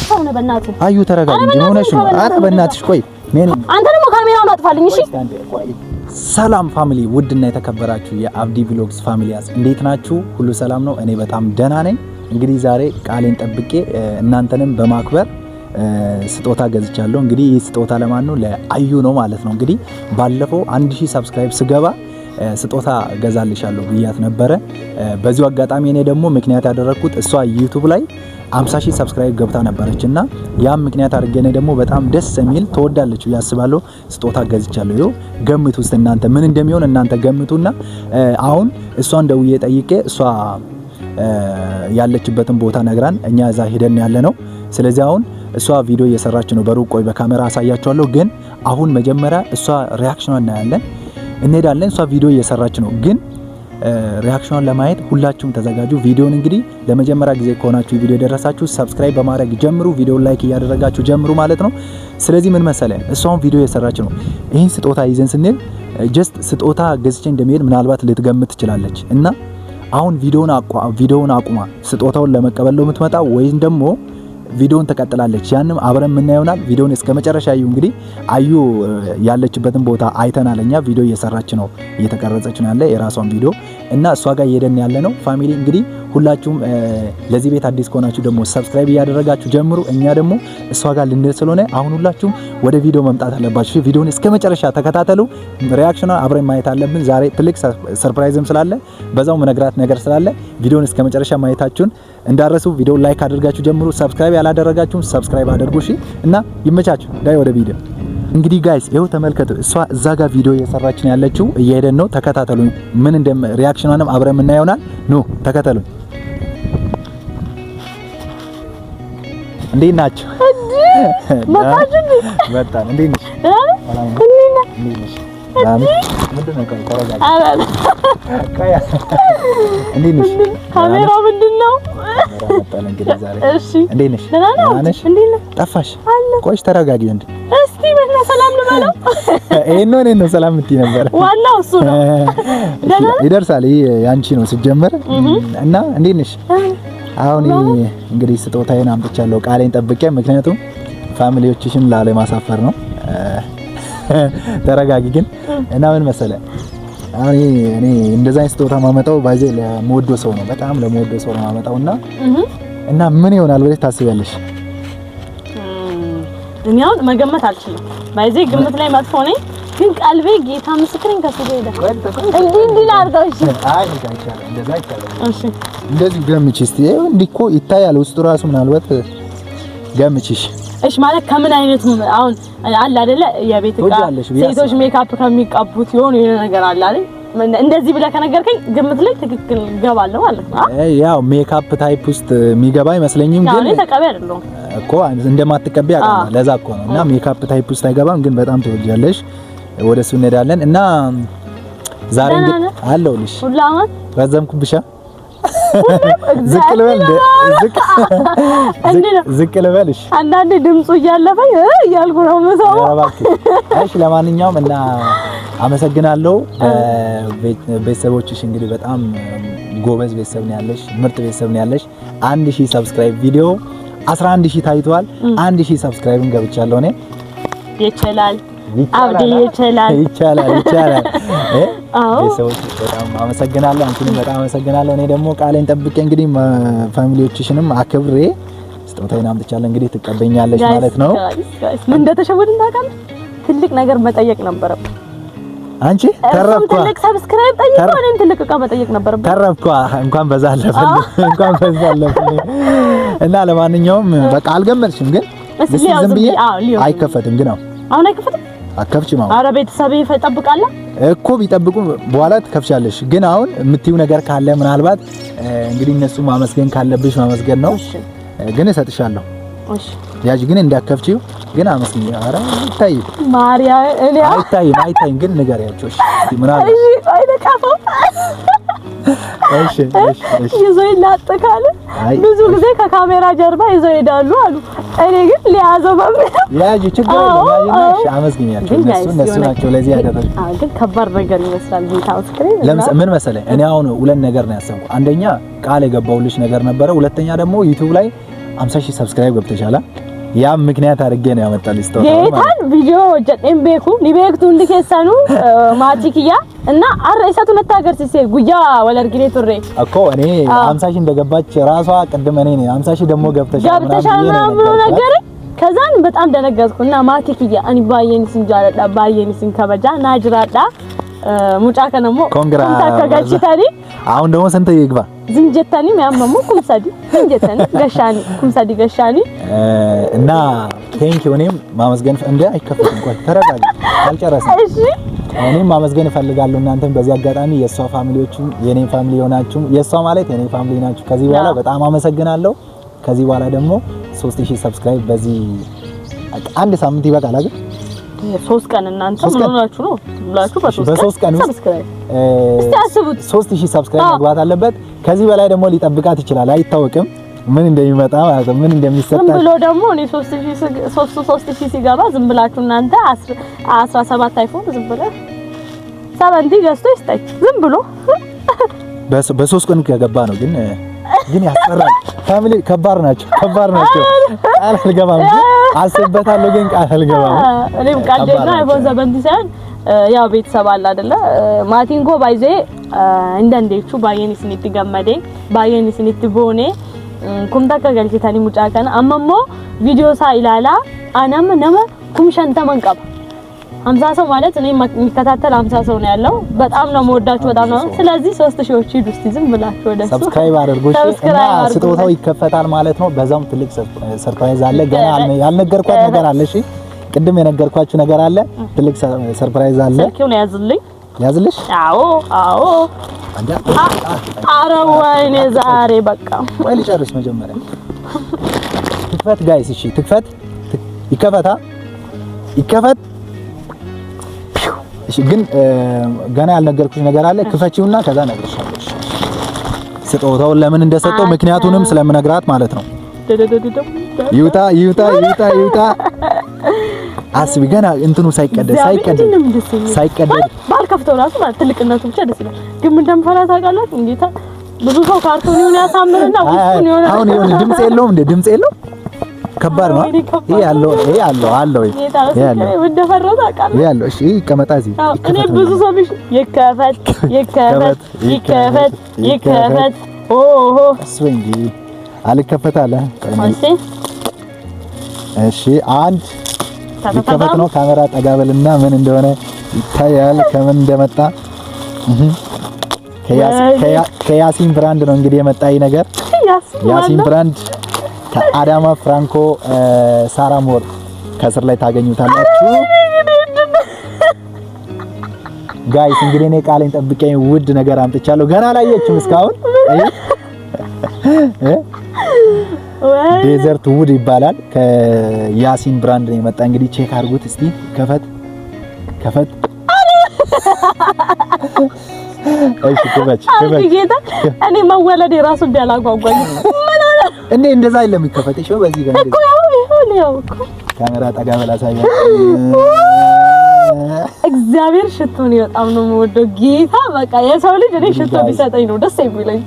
ሰው ነህ? በእናትህ አዩ ተረጋጊ እንጂ ምን ሆነሽ ነው? ኧረ በእናትሽ ቆይ። አንተ ደግሞ ካሜራውን አጥፋልኝ። እሺ። ሰላም family፣ ውድና የተከበራችሁ የአብዲ Vlogs families እንዴት ናችሁ? ሁሉ ሰላም ነው? እኔ በጣም ደህና ነኝ። እንግዲህ ዛሬ ቃሌን ጠብቄ እናንተንም በማክበር ስጦታ ገዝቻለሁ። እንግዲህ ይህ ስጦታ ለማን ነው? ለአዩ ነው ማለት ነው። እንግዲህ ባለፈው 1000 subscribe ስገባ ስጦታ ገዛልሻለሁ ብያት ነበረ። በዚሁ አጋጣሚ እኔ ደግሞ ምክንያት ያደረግኩት እሷ YouTube ላይ 50 ሺህ subscribe ገብታ ነበረች እና ያም ምክንያት አድርጌ እኔ ደግሞ በጣም ደስ የሚል ትወዳለች ብዬ አስባለሁ ስጦታ ገዝቻለሁ። ይኸው ገምቱ ውስጥ እናንተ ምን እንደሚሆን እናንተ ገምቱና አሁን እሷን ደውዬ ጠይቄ እሷ ያለችበትን ቦታ ነግራን እኛ እዛ ሄደን ያለ ነው። ስለዚህ አሁን እሷ ቪዲዮ እየሰራች ነው። በሩቅ ቆይ በካሜራ አሳያቸዋለሁ። ግን አሁን መጀመሪያ እሷ reaction ኗን እናያለን፣ እንሄዳለን። እሷ ቪዲዮ እየሰራች ነው፣ ግን reaction ኗን ለማየት ሁላችሁም ተዘጋጁ። ቪዲዮን እንግዲህ ለመጀመሪያ ጊዜ ከሆናችሁ ቪዲዮ የደረሳችሁ subscribe በማድረግ ጀምሩ። ቪዲዮን like እያደረጋችሁ ጀምሩ ማለት ነው። ስለዚህ ምን መሰለ እሷን ቪዲዮ እየሰራች ነው። ይህን ስጦታ ይዘን ስንል just ስጦታ ገዝቼ እንደሚሄድ ምናልባት ልትገምት ትችላለች እና አሁን ቪዲዮውን አቁማ ስጦታውን ለመቀበል ነው የምትመጣ ወይም ደግሞ ቪዲዮውን ትቀጥላለች። ያንም አብረን የምናየው ይሆናል። ቪዲዮውን እስከ መጨረሻ አዩ። እንግዲህ አዩ ያለችበትን ቦታ አይተናል። እኛ ቪዲዮ እየሰራች ነው፣ እየተቀረጸች ነው ያለ የራሷን ቪዲዮ እና እሷ ጋር እየሄደን ያለ ነው። Family እንግዲህ ሁላችሁም ለዚህ ቤት አዲስ ከሆናችሁ ደግሞ subscribe እያደረጋችሁ ጀምሩ። እኛ ደግሞ እሷ ጋር ልንል ስለሆነ አሁን ሁላችሁም ወደ ቪዲዮ መምጣት አለባችሁ። ቪዲዮውን እስከ መጨረሻ ተከታተሉ። reaction ኗን አብረን ማየት አለብን። ዛሬ ትልቅ surprise ም ስላለ በዛው መነግራት ነገር ስላለ ቪዲዮውን እስከ መጨረሻ ማየታችሁን እንዳትረሱ። ቪዲዮውን like አድርጋችሁ ጀምሩ። Subscribe ያላደረጋችሁም subscribe አድርጉ። እሺ እና ይመቻችሁ። ዳይ ወደ ቪዲዮ እንግዲህ guys ይኸው ተመልከቱ። እሷ እዛ ጋር ቪዲዮ እየሰራች ነው ያለችው፣ እየሄደን ነው። ተከታተሉኝ። ምን እንደ reaction ኗንም አብረን የምናየው ይሆናል። ኑ ተከተሉኝ። እንዴት ናችሁ? መጣን። እንዴት ነሽ? እንዴት ነሽ? ካሜራው ምንድን ነው? እሺ፣ እንዴት ነሽ? ጠፋሽ። ቆይሽ፣ ተረጋጊ። እንዴ እስቲ በእናትህ ሰላም ልበለው። ይሄን ነው እኔን ነው ሰላም የምትይ ነበር። ዋናው እሱ ነው። ይደርሳል። ይሄ ያንቺ ነው ሲጀመር። እና እንዴት ነሽ? አሁን እንግዲህ ስጦታዬን አምጥቻለሁ ቃሌን ጠብቄ፣ ምክንያቱም family ዎችሽን ላለማሳፈር ነው። ተረጋጊ ግን እና ምን መሰለ አሁን እኔ እንደዛ አይነት ስጦታ ማመጣው ባይዜ ለምወደው ሰው ነው፣ በጣም ለምወደው ሰው ነው ማመጣው እና ምን ይሆናል ብለሽ ታስቢያለሽ? እኔ አሁን መገመት አልችልም። ባይዜ ግምት ላይ መጥፎ ነኝ፣ ግን ቀልቤ ጌታ ምስክሬን ከሱ ጋር ሄደ። እንዲህ እንዲህ ላድርገው። እሺ፣ አይ አይቻልም፣ እንደዛ አይቻልም። እሺ፣ እንደዚህ ገምቺ እስቲ። እንዲህ እኮ ይታያል ውስጡ ራሱ ምናልባት ገምቺሽ። እሺ ማለት ከምን አይነት አሁን አለ አይደለ የቤት ዕቃ ሴቶች ሜካፕ ከሚቀቡት የሆነ የሆነ ነገር አለ አይደል? እንደዚህ ብለህ ከነገርከኝ ግምት ላይ ትክክል ገባለሁ ማለት ነው። ያው makeup type ውስጥ የሚገባ አይመስለኝም፣ ግን እኔ ተቀቢ አይደለሁም እኮ እንደማትቀቢ አውቃለሁ። ለዛ እኮ ነው። እና makeup type ውስጥ አይገባም፣ ግን በጣም ትወጃለሽ። ወደ እሱ እንሄዳለን እና ዛሬ እንግዲህ አለሁልሽ። ረዘምኩብሻ። ዝቅ ልበል ዝቅ ልበልሽ። አንዳንዴ ድምፁ እያለፈኝ እያልኩ ነው የምሰማው። እሺ ለማንኛውም እና አመሰግናለሁ። ቤተሰቦችሽ እንግዲህ በጣም ጎበዝ ቤተሰብ ነው ያለሽ፣ ምርጥ ቤተሰብ ነው ያለሽ። 1000 subscribe ቪዲዮ 11000 ታይቷል። 1000 subscribe ን ገብቻለሁ እኔ። ይችላል አብዲ ይችላል፣ ይቻላል፣ ይቻላል። ቤተሰቦች በጣም አመሰግናለሁ። አንቺንም በጣም አመሰግናለሁ። እኔ ደግሞ ቃሌን ጠብቄ እንግዲህ family ዎችሽንም አክብሬ ስጦታዬን አምጥቻለሁ። እንግዲህ ትቀበኛለሽ ማለት ነው። ምን እንደተሸወድን ታውቃለህ? ትልቅ ነገር መጠየቅ ነበረብን። አንቺ ተረፍኳ። ትልቅ subscribe ጠይቆ እኔም ትልቅ እቃ መጠየቅ ነበረብን። ተረፍኳ። እንኳን በዛ አለፈልኝ፣ እንኳን በዛ አለፈልኝ። እና ለማንኛውም በቃ አልገመትሽም፣ ግን ዝም ብዬ አይከፈትም። ግን አሁን አይከፈትም። አከፍችም። አሁን ኧረ ቤተሰብ ይጠብቃል እኮ ቢጠብቁ በኋላ ትከፍቻለሽ። ግን አሁን የምትይው ነገር ካለ ምናልባት እንግዲህ እነሱ ማመስገን ካለብሽ ማመስገን ነው። ግን እሰጥሻለሁ። እሺ ያጅ ግን እንዳከፍቺው ግን አመስግኝ። ኧረ አይታይም፣ ማርያም እኔ አይታይም፣ አይታይም። ግን ንገሪያቸው። እሺ ምናልባት እሺ አይነካፈው። እሺ እሺ እሺ ይዞ ይላጥካል። ብዙ ጊዜ ከካሜራ ጀርባ ይዘው ይሄዳሉ አሉ። እኔ ግን ሊያዘው በሚለው ያጅ ችግር የለም። ያጅና እሺ አመስግኛቸው። እነሱ ናቸው ለዚህ ያደረጉ። አዎ ግን ከባድ ነገር ይመስላል። ጌታ ምስክሬ። ምን መሰለህ እኔ አሁን ሁለት ነገር ነው ያሰብኩት። አንደኛ ቃል የገባሁልሽ ነገር ነበረ። ሁለተኛ ደግሞ YouTube ላይ 50,000 subscribe ገብተሻል። ያም ምክንያት አድርጌ ነው ያመጣልሽ ስጦታ። ጌታን viidiyoo hojjedheen beeku ni beektu hundi keessanuu maatii kiyya እና har'a isatu natti agarsiise guyyaa wal arginee turre እኮ እኔ 50,000 እንደገባች ራሷ ቅድም እኔ ነኝ 50,000 ደግሞ ገብተሻል ገብተሻል ምናምን ብሎ ነገረኝ። ከዛን በጣም ደነገጥኩ እና maatii kiyya ani baay'een isin jaalladha, baay'een isin kabaja, naa jiraadha. Mucaa kana immoo Congra. Kumsa akka galchitanii አሁን ደግሞ ስንት ይግባ? ዝም jettanii mi'aamamu kumsadi ዝም jettanii gashaanii kumsadi gashaanii እና thank you። እኔም ማመስገን እንደ አይከፈትም። ቆይ ተረጋጊ፣ አልጨረስም። እሺ። እኔም ማመስገን እፈልጋለሁ እናንተም በዚህ አጋጣሚ የእሷ family ዎችም የኔም family የሆናችሁም፣ የእሷ ማለት የኔ family ናችሁ። ከዚህ በኋላ በጣም አመሰግናለሁ። ከዚህ በኋላ ደግሞ 3000 subscribe በዚህ አንድ ሳምንት ይበቃል አይደል? 3 ቀን። እናንተ ምን ሆናችሁ ነው ብላችሁ በ3 ቀን ውስጥ subscribe እስቲ አስቡት። 3000 subscribe መግባት አለበት። ከዚህ በላይ ደግሞ ሊጠብቃት ይችላል፣ አይታወቅም ምን እንደሚመጣ ማለት ነው፣ ምን እንደሚሰጣት። ዝም ብሎ ደግሞ እኔ 3000 3000 ሲገባ ዝም ብላችሁ እናንተ 17 iPhone ዝም ብለህ 70 ገዝቶ ይስጠኝ ዝም ብሎ። በ3 ቀን ከገባ ነው፣ ግን ያስፈራል። Family ከባድ ናቸው፣ ከባድ ናቸው። ቃል አልገባም፣ ግን አስቤበታለሁ፣ ግን ቃል አልገባም። እኔም ቀልዴና iPhone 70 ሳይሆን ያው ቤተሰብ አለ አይደለ? Maatiin koo baay'ee hin dandeechu, baay'een isinitti gammadee, baay'een isinitti boonee kumta akka galchitanii mucaa kana amma immoo viidiyoo isaa ilaalaa. Ani amma nama 50,000 qaba. 50 ሰው ማለት እኔ የሚከታተል 50 ሰው ነው ያለው። በጣም ነው የምወዳችሁ፣ በጣም ነው። ስለዚህ 3 ሺዎች ሂዱ እስቲ ዝም ብላችሁ ወደ እሱ Subscribe አድርጉ እና ስጦታው ይከፈታል ማለት ነው። በዛም ትልቅ surprise አለ። ገና ያልነገርኳት ነገር አለ። እሺ፣ ቅድም የነገርኳችሁ ነገር አለ። ትልቅ surprise አለ። ስልኬውን ያዝልኝ። ያዝልሽ? አዎ። ኧረ ወይኔ ዛሬ በቃ። ቆይ ልጨርስ መጀመሪያ። ትክፈት guys። እሺ ትክፈት፣ ይከፈታ፣ ይከፈት። እሺ ግን ገና ያልነገርኩሽ ነገር አለ። ክፈቺውና ከዛ እነግርሻለሁ። ስጦታውን ለምን እንደሰጠው ምክንያቱንም ስለምነግራት ማለት ነው። ይውጣ ይውጣ ይውጣ ይውጣ። አስቢ፣ ገና እንትኑ ሳይቀደድ ሳይቀደድ ሳይቀደድ ባልከፍተው ራሱ ማለት ትልቅነቱ ብቻ ደስ ይላል። ግን ምን እንደምፈራ ታውቃላችሁ? እንጌታ ብዙ ሰው ካርቶን ይሁን ያሳምርና ውስጡን ይሆነ አሁን ይሁን ድምጽ የለውም እንዴ? ድምጽ የለውም። ከባድ ነው። ይሄ ያለው ይሄ ያለው አለው ይሄ ያለው ይሄ ያለው። እሺ ይቀመጣ እዚህ። እኔ ብዙ ሰው ቢሽ ይከፈት ይከፈት ይከፈት ይከፈት ኦሆ። እሱ እንጂ አልከፈት አለ። እሺ አንድ ሊከፈት ነው። ካሜራ ጠጋ በልና ምን እንደሆነ ይታያል፣ ከምን እንደመጣ። ከያሲን brand ነው እንግዲህ የመጣ ይህ ነገር። ያሲን brand ከአዳማ ፍራንኮ ሳራ ሞር ከስር ላይ ታገኙታላችሁ። Guys እንግዲህ እኔ ቃሌን ጠብቄ ውድ ነገር አምጥቻለሁ። ገና አላየችም እስካሁን። Desert wood ይባላል። ከያሲን brand ነው የመጣ። እንግዲህ check አድርጉት እስቲ። ከፈት ከፈት። እሺ ክፈች ክፈች። ጌታ እኔ መወለድ የራሱ እንዲያላጓጓኝ ምን አለ እንዴ? እንደዛ አይደለም የሚከፈት። እሺ በዚህ ጋር እኮ ያው ያው እኮ ካሜራ ጠጋ በላ ሳያ። እግዚአብሔር ሽቶ ነው በጣም ነው የምወደው። ጌታ በቃ የሰው ልጅ እኔ ሽቶ ቢሰጠኝ ነው ደስ የሚለኝ።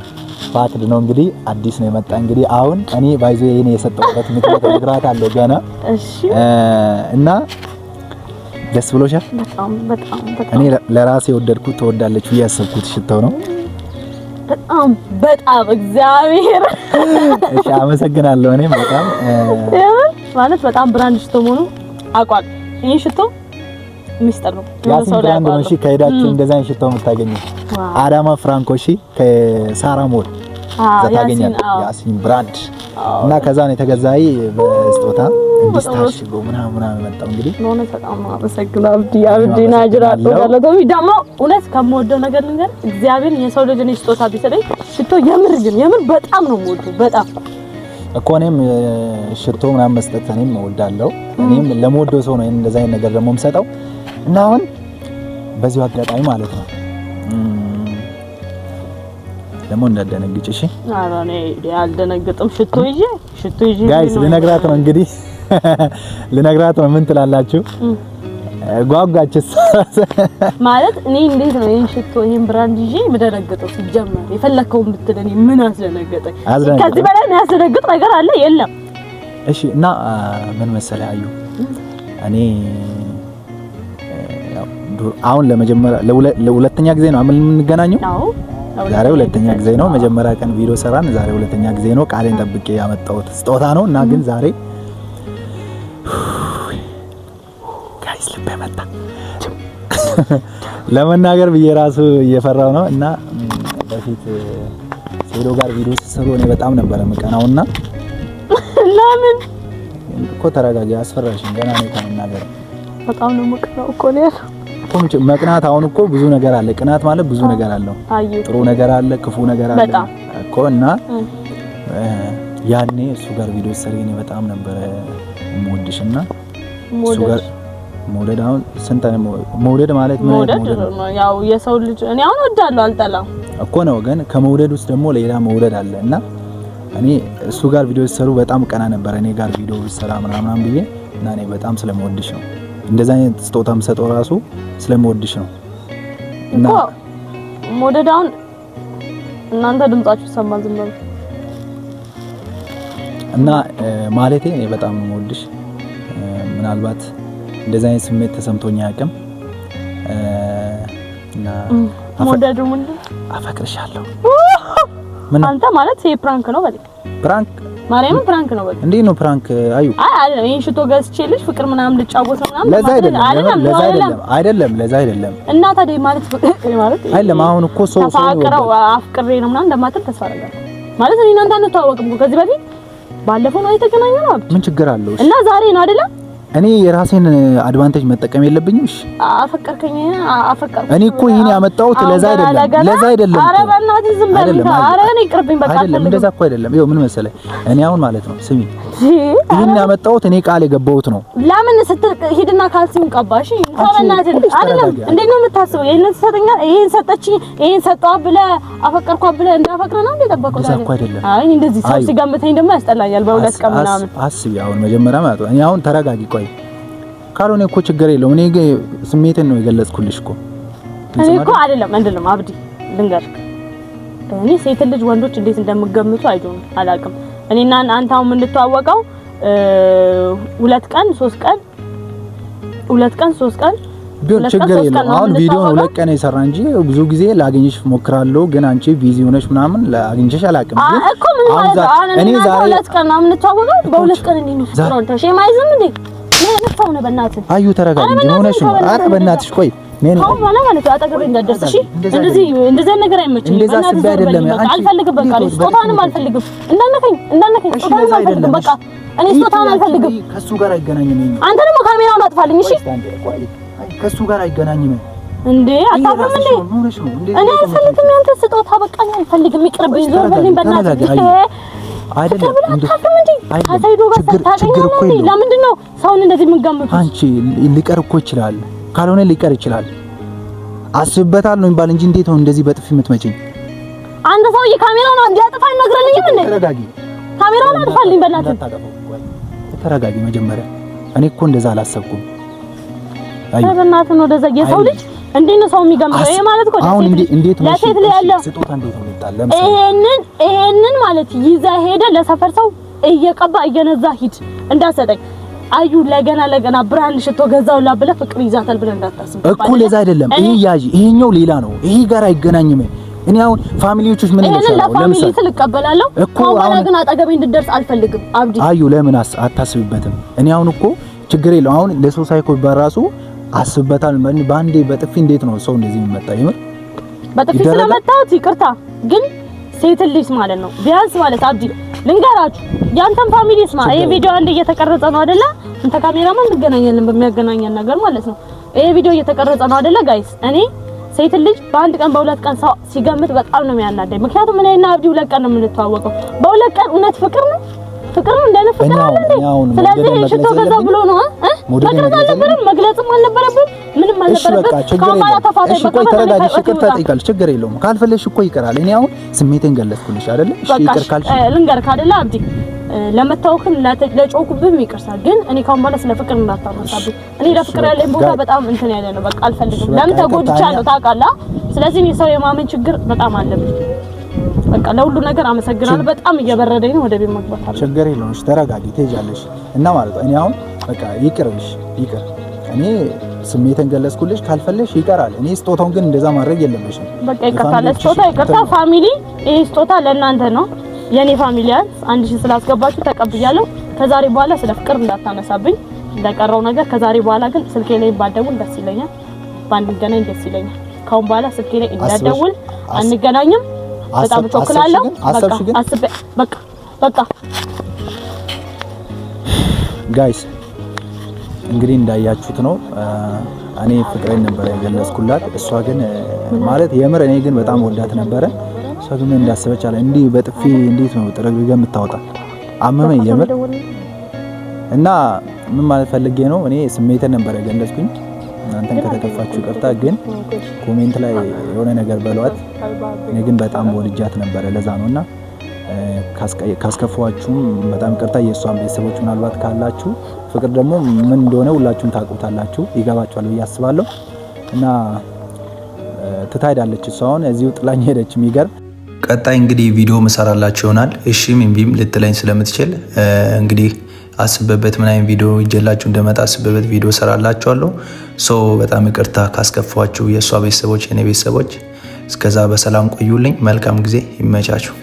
Packed ነው እንግዲህ፣ አዲስ ነው የመጣ። እንግዲህ አሁን እኔ ባይዞ ይሄን የሰጠሁበት ምክንያት እነግራታለሁ ገና። እሺ። እና ደስ ብሎሻል? በጣም በጣም በጣም። እኔ ለራሴ የወደድኩት፣ ትወዳለች ብዬ ያሰብኩት ሽታው ነው። በጣም በጣም እግዚአብሔር። እሺ አመሰግናለሁ። እኔም በጣም ማለት በጣም brand ሽቶ መሆኑ አውቋል። ይህ ሽቶ ሚስጥር ነው። ያሲን brand ነው። እሺ ከሄዳችሁ እንደዛ አይነት ሽቶ የምታገኙት አዳማ ፍራንኮ፣ እሺ ከሳራ ሞል እዛ ታገኛለህ። ያሲን brand እና ከዛ ነው የተገዛይ በስጦታ እንዲስታሽጎ ምናምን ምናምን መጣው እንግዲህ። በእውነት በጣም አመሰግናለሁ አብዲ። አብዲ ናጅራ ቶሚ ደግሞ እውነት ከምወደው ነገር ልንገር፣ እግዚአብሔር የሰው ልጅ እኔ ስጦታ ቢሰጠኝ ሽቶ የምር ግን የምር በጣም ነው የምወደው በጣም። እኮ እኔም ሽቶ ምናምን መስጠት እኔም እወዳለሁ። እኔም ለምወደው ሰው ነው እንደዛ አይነት ነገር ደግሞ የምሰጠው። እና አሁን በዚሁ አጋጣሚ ማለት ነው ደግሞ እንዳትደነግጭ እሺ። ኧረ እኔ አልደነግጥም። ሽቶ ይዤ ሽቶ ይዤ Guys ልነግራት ነው እንግዲህ፣ ልነግራት ነው። ምን ትላላችሁ? ጓጓች ማለት እኔ እንዴት ነው ይሄን ሽቶ ይሄን brand ይዤ የምደነግጠው? ሲጀመር የፈለከውን ብትል እኔ ምን አስደነገጠኝ? ከዚህ በላይ የሚያስደነግጥ ነገር አለ? የለም። እሺ እና ምን መሰለህ አዩ፣ እኔ አሁን ለመጀመሪያ ለሁለተኛ ጊዜ ነው የምንገናኘው። ዛሬ ሁለተኛ ጊዜ ነው። መጀመሪያ ቀን ቪዲዮ ሰራን፣ ዛሬ ሁለተኛ ጊዜ ነው። ቃሌን ጠብቄ ያመጣሁት ስጦታ ነው እና ግን ዛሬ guys ልቤ መታ ለመናገር ብዬ ራሱ እየፈራው ነው። እና በፊት ሴዶ ጋር ቪዲዮ ሲሰሩ እኔ በጣም ነበረ የምቀናውና ለምን እኮ ተረጋጊ፣ አስፈራሽኝ። ገና ነው ከመናገር በጣም ነው የምቀናው እኮ ነው ያለው መቅናት አሁን እኮ ብዙ ነገር አለ። ቅናት ማለት ብዙ ነገር አለው። ጥሩ ነገር አለ፣ ክፉ ነገር አለ እኮ እና ያኔ እሱ ጋር ቪዲዮ ሰሪ እኔ በጣም ነበረ የምወድሽ እና እሱ ጋር መውደድ አሁን ስንት መውደድ ማለት ምን አይነት መውደድ ነው? ያው የሰው ልጅ እኔ አሁን እወዳለሁ አልጠላም እኮ ነው፣ ግን ከመውደድ ውስጥ ደግሞ ሌላ መውደድ አለ እና እኔ እሱ ጋር ቪዲዮ ሲሰሩ በጣም ቀና ነበረ። እኔ ጋር ቪዲዮ ሰራ ምናምን ብዬ እና እኔ በጣም ስለምወድሽ ነው እንደዛ አይነት ስጦታ የምሰጠው ራሱ ስለምወድሽ ነው። እና መውደድ አሁን እናንተ ድምጻችሁ ይሰማል ዝም ብሎ እና ማለቴ እኔ በጣም ነው የምወድሽ። ምናልባት እንደዛ አይነት ስሜት ተሰምቶኝ አያውቅም። እና መውደዱ ምንድን አፈቅርሻለሁ። ምን አንተ ማለት ይሄ prank ነው በል prank ማርያምን prank ነው በል። እንዴት ነው prank? አዩ አይ አይደለም፣ ይሄን ሽቶ ገዝቼልሽ ፍቅር ምናምን ልጫወት ነው ምናምን ለዛ አይደለም፣ ለዛ አይደለም፣ አይደለም፣ ለዛ አይደለም። እና ታዲያ ማለት ማለት አይደለም። አሁን እኮ ሰው ሰው ተፋቅረው አፍቅሬ ነው ምናምን እንደማትል ተስፋ አደርጋለሁ። ማለት እኔ እናንተ አንተዋወቅም እኮ ከዚህ በፊት ባለፈው ነው የተገናኘነው። ምን ችግር አለው? እና ዛሬ ነው አይደለም እኔ የራሴን advantage መጠቀም የለብኝም። እሺ አፈቀርከኝ፣ አፈቀርኩ። እኔ እኮ ይሄን ያመጣሁት ለዛ አይደለም፣ ለዛ አይደለም። ኧረ በእናትህ ዝም በል። ኧረ እኔ ይቅርብኝ፣ በቃ አይደለም፣ እንደዛ እኮ አይደለም። ይኸው ምን መሰለህ፣ እኔ አሁን ማለት ነው ስሚ፣ ይሄን ያመጣሁት እኔ ቃል የገባሁት ነው። ለምን ስትል ሂድና ካልሲውን ቀባሽ። በእናትህ አይደለም። እንዴት ነው የምታስበው? ይሄን ትሰጠኛለህ፣ ይሄን ሰጠችኝ፣ ይሄን ሰጠኋት ብለህ አፈቀርኳት ብለህ እንዳፈቅር ነው እንዴ የጠበቀው? እንደዛ እኮ አይደለም። አይ እንደዚህ ሰው ሲገምተኝ ደግሞ ያስጠላኛል። በሁለት ቀን ምናምን አስቢ። አሁን መጀመሪያ ማለት ነው እኔ አሁን ተረጋጊ፣ ቆይ ካልሆነ እኮ ችግር የለውም። እኔ ስሜትን ነው የገለጽኩልሽ እኮ። እኔ እኮ አይደለም አይደለም አብዲ ልንገርክ፣ እኔ ሴት ልጅ ወንዶች እንዴት እንደምገምቱ አይዶን አላውቅም። እኔና አንተ አሁን የምንተዋወቀው ሁለት ቀን ሶስት ቀን ሁለት ቀን ሶስት ቀን ቢሆን ችግር የለውም። አሁን ቪዲዮ ነው ሁለት ቀን የሰራ እንጂ ብዙ ጊዜ ላገኝሽ ሞክራለሁ፣ ግን አንቺ busy ሆነሽ ምናምን ላግኝሽ አላውቅም። ግን እኮ ምን ማለት ነው አሁን እኔ ዛሬ ሁለት ቀን ነው የምንተዋወቀው። በሁለት ቀን እንዴት ነው ፍቅር shame አይዝም እንዴ? ምን ነው? በእናትህ አዩ ተረጋጊ እንጂ ሆነሽ ነው። ኧረ በእናትሽ ቆይ አሁን በኋላ ማለት ነው አጠገቤ እንዳትደርስ እሺ። እንደዚህ እንደዚህ ነገር አይመቸኝም። እንደዛ አስቤ አይደለም። አልፈልግም፣ በቃ ስጦታንም አልፈልግም። እንዳነከኝ እንዳነከኝ፣ ስጦታንም አልፈልግም። በቃ እኔ ስጦታን አልፈልግም። ከሱ ጋር አይገናኝም። አንተ ደግሞ ካሜራውን አጥፋልኝ እሺ። ከሱ ጋር አይገናኝም። እንዴ አታፍርም እንዴ? እኔ አልፈልግም ያንተ ስጦታ በቃ እኔ አልፈልግም። ይቅርብኝ፣ ዞር በልኝ በእናትህ። አይደለም አታፍርም እንዴ? ከሰይዶ ጋር ታገኛለህ እንዴ? ለምንድን ነው ሰውን እንደዚህ የምንገምቱት? አንቺ ሊቀር እኮ ይችላል፣ ካልሆነ ሊቀር ይችላል። አስብበታል ነው የሚባል እንጂ እንዴት ነው እንደዚህ በጥፊ የምትመጪኝ? አንተ ሰውዬ ካሜራውን እንዲያጠፋ አይነግረኝም እንዴ? ተረጋጊ። ካሜራውን አጥፋልኝ በእናትህ። ተረጋጊ መጀመሪያ። እኔ እኮ እንደዛ አላሰብኩም። አይ በእናትህ ነው ወደዛ። የሰው ልጅ እንዴት ነው ሰው የሚገምተው? ይሄ ማለት እኮ አሁን እንዴት ነው ለሴት ልጅ ያለው ስጦታ እንዴት ነው የሚጣል? ለምሳሌ ይሄንን ማለት ይዘህ ሄደህ ለሰፈር ሰው እየቀባ እየነዛ ሂድ እንዳሰጠኝ አዩ ለገና ለገና ብርሃን ሽቶ ገዛውላ ብለህ ፍቅር ይዛታል ብለህ እንዳታስብ እኮ። ለዛ አይደለም ይሄ ያዥ፣ ይሄኛው ሌላ ነው። ይሄ ጋር አይገናኝም። እኔ አሁን family ዎችሽ ምን ይላሉ? ለ family ስል እቀበላለሁ እኮ። አሁን ግን አጠገቤ እንድደርስ አልፈልግም። አብዲ አዩ ለምን አታስብበትም? እኔ አሁን እኮ ችግር የለውም። አሁን ለሰው ሳይኮ በራሱ አስብበታል። በአንዴ በጥፊ እንዴት ነው ሰው እንደዚህ የሚመጣ? ይምር በጥፊ ስለመታሁት ይቅርታ፣ ግን ሴት ልጅ ማለት ነው ቢያንስ ማለት አብዲ ልንገራችሁ፣ ያንተን family ስማ። ይሄ ቪዲዮ አንድ እየተቀረጸ ነው አይደለ? አንተ ካሜራማን እንገናኛለን በሚያገናኘን ነገር ማለት ነው። ይሄ ቪዲዮ እየተቀረጸ ነው አይደለ guys? እኔ ሴት ልጅ በአንድ ቀን በሁለት ቀን ሰው ሲገምት በጣም ነው የሚያናደኝ። ምክንያቱም እኔና አብዲ ሁለት ቀን ነው የምንተዋወቀው። በሁለት ቀን እውነት ፍቅር ነው ፍቅር ነው እንደነ ፍቅር አለ እንዴ? ስለዚህ ሽቶ ገዛ ብሎ ነው መቅረጽ አልነበረም፣ መግለጽም አልነበረብም፣ ምንም አልነበረብም። ከአሁን በኋላ ተፋታኝ። እሺ ቆይ ተረጋጊ። እሺ ይቅርታ ጠይቃለሁ፣ ችግር የለውም። ካልፈለግሽ እኮ ይቀራል። እኔ አሁን ስሜቴን ገለጽኩልሽ አይደለ? እሺ ይቅር ካልሽ ልንገርህ አይደለ አብዲ፣ ለመታወክም ለጮኩብህም ይቅርታ። ግን እኔ ካሁን በኋላ ስለ ፍቅር እንዳታነሳብኝ። እኔ ለፍቅር ያለኝ ቦታ በጣም እንትን ያለ ነው። በቃ አልፈልግም። ለምን ተጎድቻለሁ ታውቃለህ። ስለዚህ እኔ ሰው የማመን ችግር በጣም አለብኝ። በቃ ለሁሉ ነገር አመሰግናለሁ። በጣም እየበረደኝ ነው። ወደ ቤት መግባት አለ። ችግር የለውም። እሺ ተረጋጊ፣ ትሄጃለሽ እና ማለት ነው። እኔ አሁን በቃ ይቅርልሽ፣ ይቅር። እኔ ስሜቴን ገለጽኩልሽ። ካልፈለሽ ይቀራል። እኔ ስጦታውን ግን እንደዛ ማድረግ የለብሽም። በቃ ይቅርታ፣ ለስጦታ ይቅርታ። Family፣ ይሄ ስጦታ ለእናንተ ነው። የኔ family ያንስ 1000 ስላስገባችሁ ተቀብያለሁ። ከዛሬ በኋላ ስለ ፍቅር እንዳታነሳብኝ። እንደቀረው ነገር ከዛሬ በኋላ ግን ስልኬ ላይ ባደውል ደስ ይለኛል፣ ባንገናኝ ደስ ይለኛል። ካሁን በኋላ ስልኬ ላይ እንዳደውል፣ አንገናኝም። በጣም እቸኩላለሁ። በቃ በቃ በቃ Guys እንግዲህ እንዳያችሁት ነው። እኔ ፍቅሬን ነበረ የገለጽኩላት። እሷ ግን ማለት የምር እኔ ግን በጣም ወዳት ነበረ። እሷ ግን ምን እንዳሰበች አለ እንዲህ በጥፊ እንዴት ነው ጥረግርጋ የምታወጣ አመመኝ የምር። እና ምን ማለት ፈልጌ ነው፣ እኔ ስሜቴን ነበረ የገለጽኩኝ። እናንተን ከተከፋችሁ ይቅርታ፣ ግን comment ላይ የሆነ ነገር በሏት። እኔ ግን በጣም ወድጃት ነበረ ለዛ ነውና ካስከፋችሁም በጣም ይቅርታ። የእሷን ቤተሰቦች ምናልባት ካላችሁ ፍቅር ደግሞ ምን እንደሆነ ሁላችሁም ታውቁታላችሁ፣ ይገባችኋል ብዬ አስባለሁ። እና ትታ ሄዳለች። እሷ አሁን እዚሁ ጥላኝ ሄደች። የሚገርም ቀጣይ እንግዲህ ቪዲዮ መሰራላችሁ ይሆናል። እሺም እምቢም ልትለኝ ስለምትችል እንግዲህ አስበበት ምን አይነት ቪዲዮ ይዤላችሁ እንደመጣ አስበበት ቪዲዮ ሰራላችኋለሁ። So በጣም ይቅርታ ካስከፋችሁ የእሷ ቤተሰቦች፣ የኔ ቤተሰቦች። እስከዛ በሰላም ቆዩልኝ። መልካም ጊዜ ይመቻችሁ።